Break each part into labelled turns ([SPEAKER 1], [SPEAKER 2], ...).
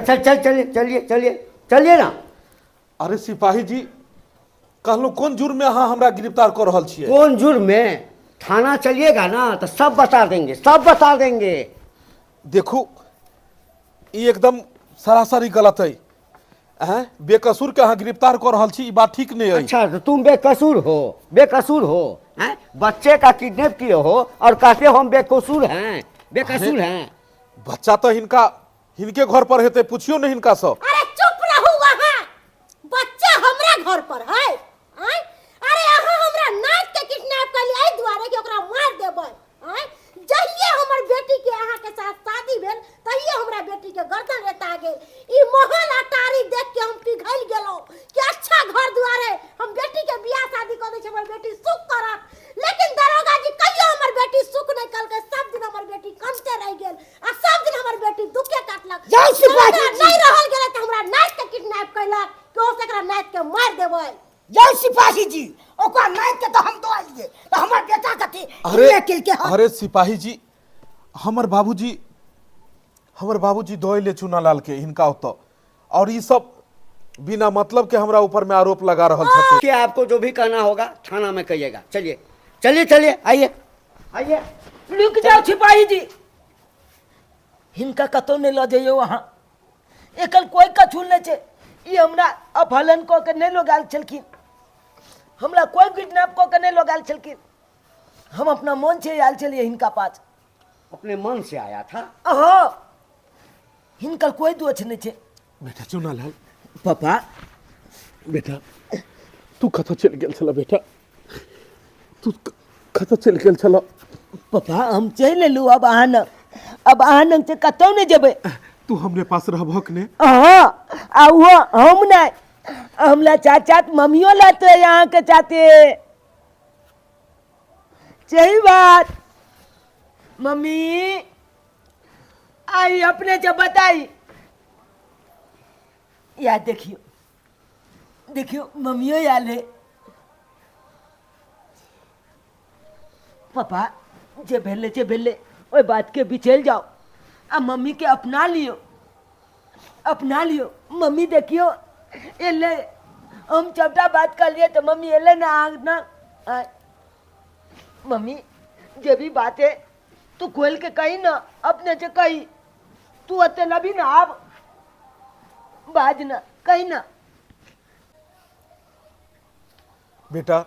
[SPEAKER 1] चल चल चलिए चलिए चलिए चलिए ना।
[SPEAKER 2] अरे सिपाही जी, कहलहुँ कोन जुर्म में अहाँ हमरा गिरफ्तार कऽ रहल छियै?
[SPEAKER 1] कोन जुर्म में? थाना चलिएगा ना तो सब बता देंगे, सब बता देंगे।
[SPEAKER 2] देखू, ई एकदम सरासरी गलत है। हैं, बेकसूर के अहाँ गिरफ्तार कऽ रहल छी, ई बात ठीक नहीं है।
[SPEAKER 1] अच्छा, तो तुम बेकसूर हो, बेकसूर हो हैं? बच्चे का किडनैप किए हो और कहते हो हम बेकसूर हैं, बेकसूर हैं।
[SPEAKER 2] बच्चा तो हिनका हिनके घर पर हेतै, पुछियो नहीं हिनका से।
[SPEAKER 3] अरे चुप रहू वहाँ, बच्चा हमरा घर पर है। आँय? अरे अहाँ हमरा नाच के किडनैप कर लिया एहि दुआरे कि ओकरा मार देबै। आँय? जहिये हमर बेटी के अहाँ के साथ शादी भेल तहिये हमरा बेटी के गर्दन रेता गेल। ई महल अटारी देख के हम पिघल गेलहुँ कि अच्छा घर दुआरे हम बेटी के बियाह शादी कऽ दै छी, हमर बेटी सुख करत। लेकिन दरोगा जी कहियो हमर बेटी सुख नहि कलकै, सब दिन हमर बेटी कमते रहि गेल आ सब दिन हमर बेटी दुखे काटलक।
[SPEAKER 4] जाउ सिपाही
[SPEAKER 3] हमरा
[SPEAKER 4] जी।
[SPEAKER 3] नहि रहल गेलै तऽ हमरा नाति के किडनैप कयलक कि ओ से एकरा नाति के मारि देबै।
[SPEAKER 4] जाउ सिपाही जी, ओकरा नाति के तऽ हम दऽ एलियै, तऽ हमर बेटा कथी
[SPEAKER 2] अरे
[SPEAKER 4] किडनैप केलकै हन?
[SPEAKER 2] अरे सिपाही जी, हमर बाबूजी दऽ एलै चूनालाल के हिनका ओतऽ, और ई सब बिना मतलब के हमरा ऊपर में आरोप लगा रहल छथिन।
[SPEAKER 1] कि आपको जो भी कहना होगा थाना में कहिएगा। चलिए चलिए चलिए, आइए आइए।
[SPEAKER 5] रुक जाओ सिपाही जी, हिनका कतौ नहि लऽ जइयौ अहाँ। एकर कोई कछू नहि छै। ई हमरा अपहरण कऽ के नहि लऽ गेल छलखिन, हमरा कोई किडनैप कऽ के नहि लऽ गेल छलखिन, हम अपना मन से आयल छलियै हिनका पास।
[SPEAKER 1] अपने मन से आया था?
[SPEAKER 5] हाँ, हिनकर कोई दोष नहि छै।
[SPEAKER 2] बेटा चुनालाल।
[SPEAKER 5] पापा।
[SPEAKER 2] बेटा, तू कतऽ चलि गेल छल? बेटा, तू कतऽ चलि गेल छल?
[SPEAKER 5] पापा, हम चलि एलहुँ। अब अहाँ न अब अहाँ लग से कतहु नहि जेबै।
[SPEAKER 2] तू हमरे पास रहबहक ने?
[SPEAKER 5] हाँ, आ वो हम नहि, हमरा चाचा मम्मियो लते अहाँके चाचे। सही बात मम्मी, आई अपने से बताई। या देखियो देखियो, मम्मियो आयल है। पापा, जे भेलै जे भेलै, ओहि बातके बिचल जाओ आ मम्मीके अपना लियो, अपना लियो। मम्मी देखियो एलै, हम सबटा बात कहलियै तऽ मम्मी एलै ने अहाँ ना। आँय, मम्मी, जे भी बात है तू खोल के कही ना, अपने से कही। तू अते लभी ना, आब बाज ना, कही ना।
[SPEAKER 2] बेटा,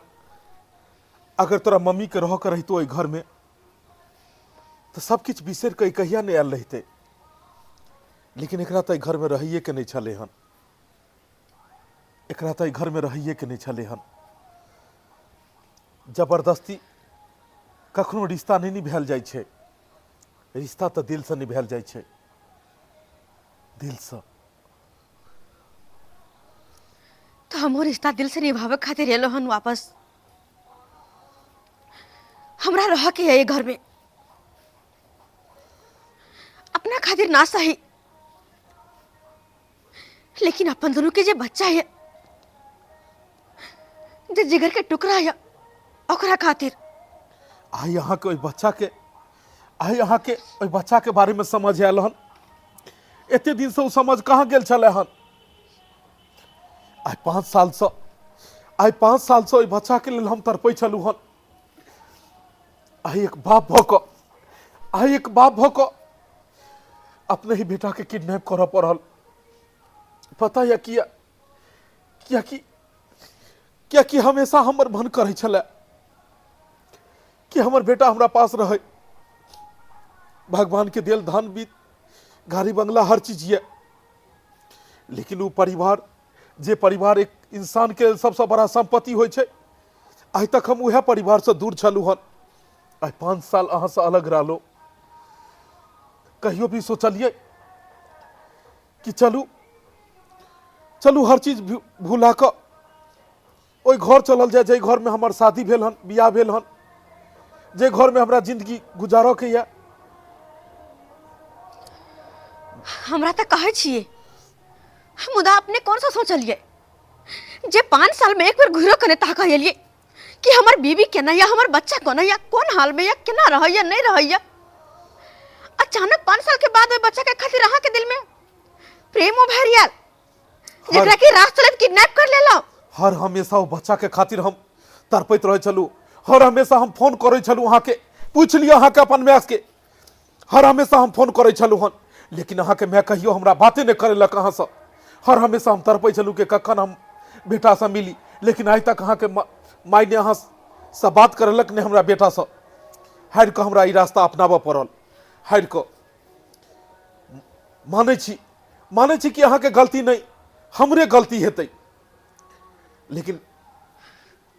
[SPEAKER 2] अगर तोरा मम्मी के रह के रहितो एहि घर में तऽ सब किछु बिसरि कऽ ई कहिया नहि आयल रहितै, लेकिन एकरा तऽ एहि घर में रहैए के नहि छलै हन। एकरा तऽ एहि घर में रहैए के नहि छलै हन। जबरदस्ती कखनो रिश्ता नहि निभायल जाइ छै, रिश्ता तऽ दिलसँ निभायल जाइ छै, दिलसँ।
[SPEAKER 6] तो हमहूँ रिश्ता दिल से निभावे खातिर एलो हन वापस। हमरा रह के है ये घर में, अपना खातिर ना सही, लेकिन अपन दोनों के जे बच्चा है, जे जिगर के टुकड़ा है, ओकरा खातिर।
[SPEAKER 2] आइ अहाँके ओहि बच्चाके, आइ अहाँके ओहि बच्चाके बारेमे समझ आयल हन? एते दिनसँ ओ समझ कहाँ गेल छलै हन? आइ 5 सालसँ, आइ 5 सालसँ ओहि बच्चाके लेल हम तड़पै छलहुँ हन। आइ एक बाप भऽ कऽ, आइ एक बाप भऽ कऽ अपने ही बेटाके किडनैप करऽ पड़ल। पता यऽ किया? कियाकि हमेशा हमर मन करै छलै कि हमर बेटा हमरा पास रहै। भगवान के देल धन बीत गाड़ी बंगला हर चीज ये, लेकिन वो परिवार, जे परिवार एक इंसान के सबसे बड़ा संपत्ति होइ छै, आइ तक हम उएह परिवार से दूर छलहुँ हन। आइ 5 साल अहाँ से अलग रहलो, कहियो भी सोचलिए कि चलू चलू हर चीज भुला कऽ ओहि घर चलल जाय, जाहि घरमे हमर शादी भेल हन, बियाह भेल हन, जे घरमे हमरा जिंदगी गुजारऽ के यऽ।
[SPEAKER 6] हमरा तऽ कहै छियै, मुदा अपने कौन सा सोचलियै जे 5 साल में एक बेर घुरो कने ताकऽ एलियै कि हमर बीबी केना या हमर बच्चा कोना या कोन हाल में या केना रहैया नहीं रहैया। अचानक 5 साल के बाद ओहि बच्चा के खातिर अहाँ के दिल में प्रेम उभरि आयल जेकरा कि राह चलैत किडनैप कर लेलहुँ।
[SPEAKER 2] हर हमेशा ओ बच्चा के खातिर हम तड़पैत रहै छलहुँ, हर हमेशा हम फोन करै छलहुँ अहाँके, पूछि लिअ अहाँके अपन माय के, हर हमेशा हम फोन करै छलहुँ हन, लेकिन अहाँके माय कहियो हमरा बाते नहि करेलक अहाँसँ। हर हमेशा हम तड़पै छलहुँ कि कखन हम बेटासँ मिली, लेकिन आइ तक अहाँके माय ने अहाँसँ बात करेलक ने हमरा बेटासँ। हारि कऽ हमरा ई रास्ता अपनाबऽ पड़ल, हारि कऽ। मानै छी, मानै छी कि अहाँके गलती नहि, हमरे गलती हेतै, लेकिन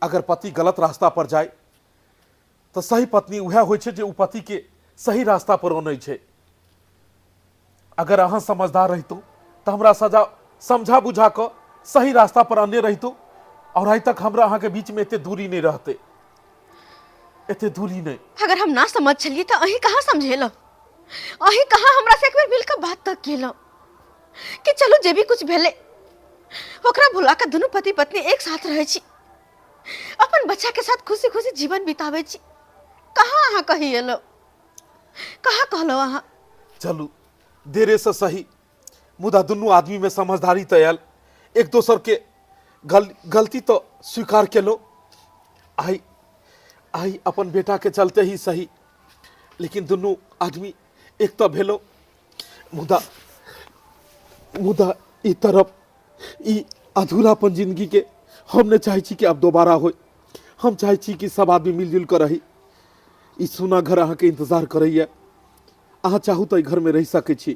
[SPEAKER 2] अगर पति गलत रास्ता पर जाय तऽ सही पत्नी उएह होइ छै जे ओ पतिके सही रास्ता पर अनै छै। अगर अहाँ समझदार रहितहुँ तऽ हमरा सजा समझा बुझा कऽ सही रास्ता पर अनने रहितहुँ और आइ तक हमरा अहाँके बीचमे एते दूरी नहि रहतै, एते दूरी नहि।
[SPEAKER 6] अगर हम ना समझ छलियै तऽ अहीं कहाँ समझेलहुँ, अहीं कहाँ हमरा से एक बेर मिल कऽ बात तक केलहुँ कि चलू जे भी कुछ भेलै ओकरा भुला कऽ दुनू पति पत्नी एक साथ रहै छी, अपन बच्चा के साथ खुशी खुशी जीवन बिताबै छी। कहाँ अहाँ कही एलहुँ, कहाँ कहलहुँ अहाँ?
[SPEAKER 2] चलू देरे से सही, मुदा दुनू आदमी में समझदारी तऽ आयल, एक दोसर के गलती तऽ स्वीकार केलहुँ। आइ आइ अपन बेटा के चलते ही सही, लेकिन दुनू आदमी एक तऽ भेलहुँ, मुदा मुदा ई तरफ ई अधूरापन जिंदगी के हम नहि चाहै छी कि आब दोबारा होय। हम चाहै छी कि सब आदमी मिलजुल कऽ रही। ई सोना घर अहाँके इंतजार करैए, अहाँ चाहू तऽ एहि घरमे रहि सकै छी।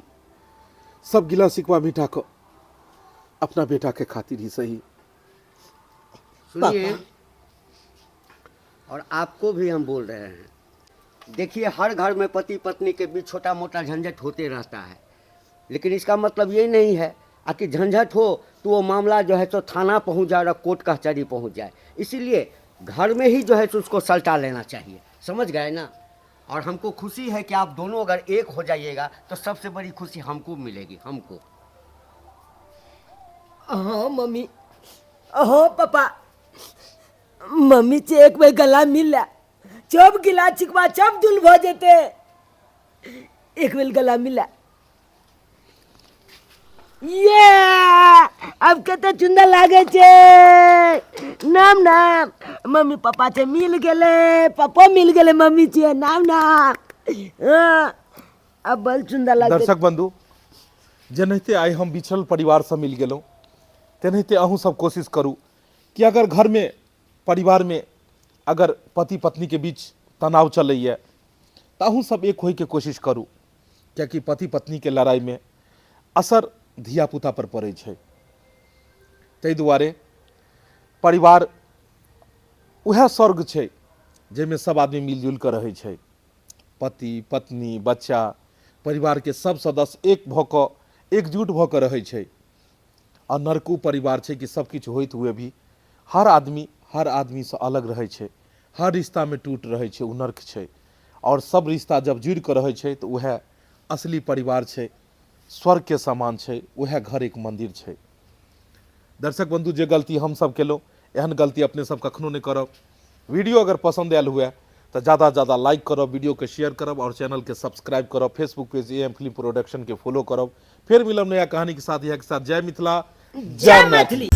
[SPEAKER 2] सब गिला शिकवा मिटा कऽ अपना बेटा के खातिर ही सही।
[SPEAKER 1] सुनिए, और आपको भी हम बोल रहे हैं, देखिए हर घर में पति पत्नी के बीच छोटा मोटा झंझट होते रहता है, लेकिन इसका मतलब ये नहीं है कि झंझट हो तो वो मामला जो है तो थाना पहुंच जाए और कोर्ट कचहरी पहुंच जाए। इसीलिए घर में ही जो है तो उसको सलटा लेना चाहिए, समझ गए ना। और हमको खुशी है कि आप दोनों अगर एक हो जाइएगा तो सबसे बड़ी खुशी हमको मिलेगी, हमको।
[SPEAKER 5] हाँ मम्मी, हाँ पापा, मम्मी से एक बेर गला मिल ला, चब गिला छिकवा चब दुल भ जेते, एक बेर गला मिला। ये अब कते चुंदा लागे छे। नाम नाम मम्मी पापा से मिल गेले, पापा मिल गेले मम्मी से, नाम नाम। हाँ, अब बल चुंदा लागे।
[SPEAKER 2] दर्शक बंधु, जेनाहिते आइ हम बिछड़ल परिवार से मिल गेलहुँ, तेनाहिते अहूँ सब कोशिश करू कि अगर घर में परिवार में अगर पति पत्नी के बीच तनाव चलैए तऽ अहूँ सब एक होइके कोशिश करू, कियाकि पति पत्नी के लड़ाई में असर धियापुता पर पड़ै छै। ताहि दुआरे परिवार उएह स्वर्ग छै जाहिमे सब आदमी मिलजुलि कऽ रहै छै। पति पत्नी बच्चा परिवार के सब सदस्य एक भऽ कऽ एकजुट भऽ कऽ रहै छै। आ नरक ओ परिवार छै कि सब किछु होइत हुए भी हर आदमी हर आदमीसँ अलग रहै छै, हर रिश्तामे टूट रहै छै, ओ नर्क छै। आओर सब रिश्ता जब जुड़ि कऽ रहै छै तऽ उएह असली परिवार छै, स्वर्गके समान छै, उएह घर एक मन्दिर छै। दर्शक बंधु, जे गलती हमसब केलहुँ एहन गलती अपने सब कखनो नहि करब। वीडियो अगर पसंद आयल हुए तो ज़्यादा से ज़्यादा लाइक करब, वीडियो के शेयर करब और चैनल के सब्सक्राइब करब। Facebook page A M film production के फॉलो करब। फिर मिलब नया कहानी के साथ। यह के साथ जय मिथिला,
[SPEAKER 5] जय मैथिली।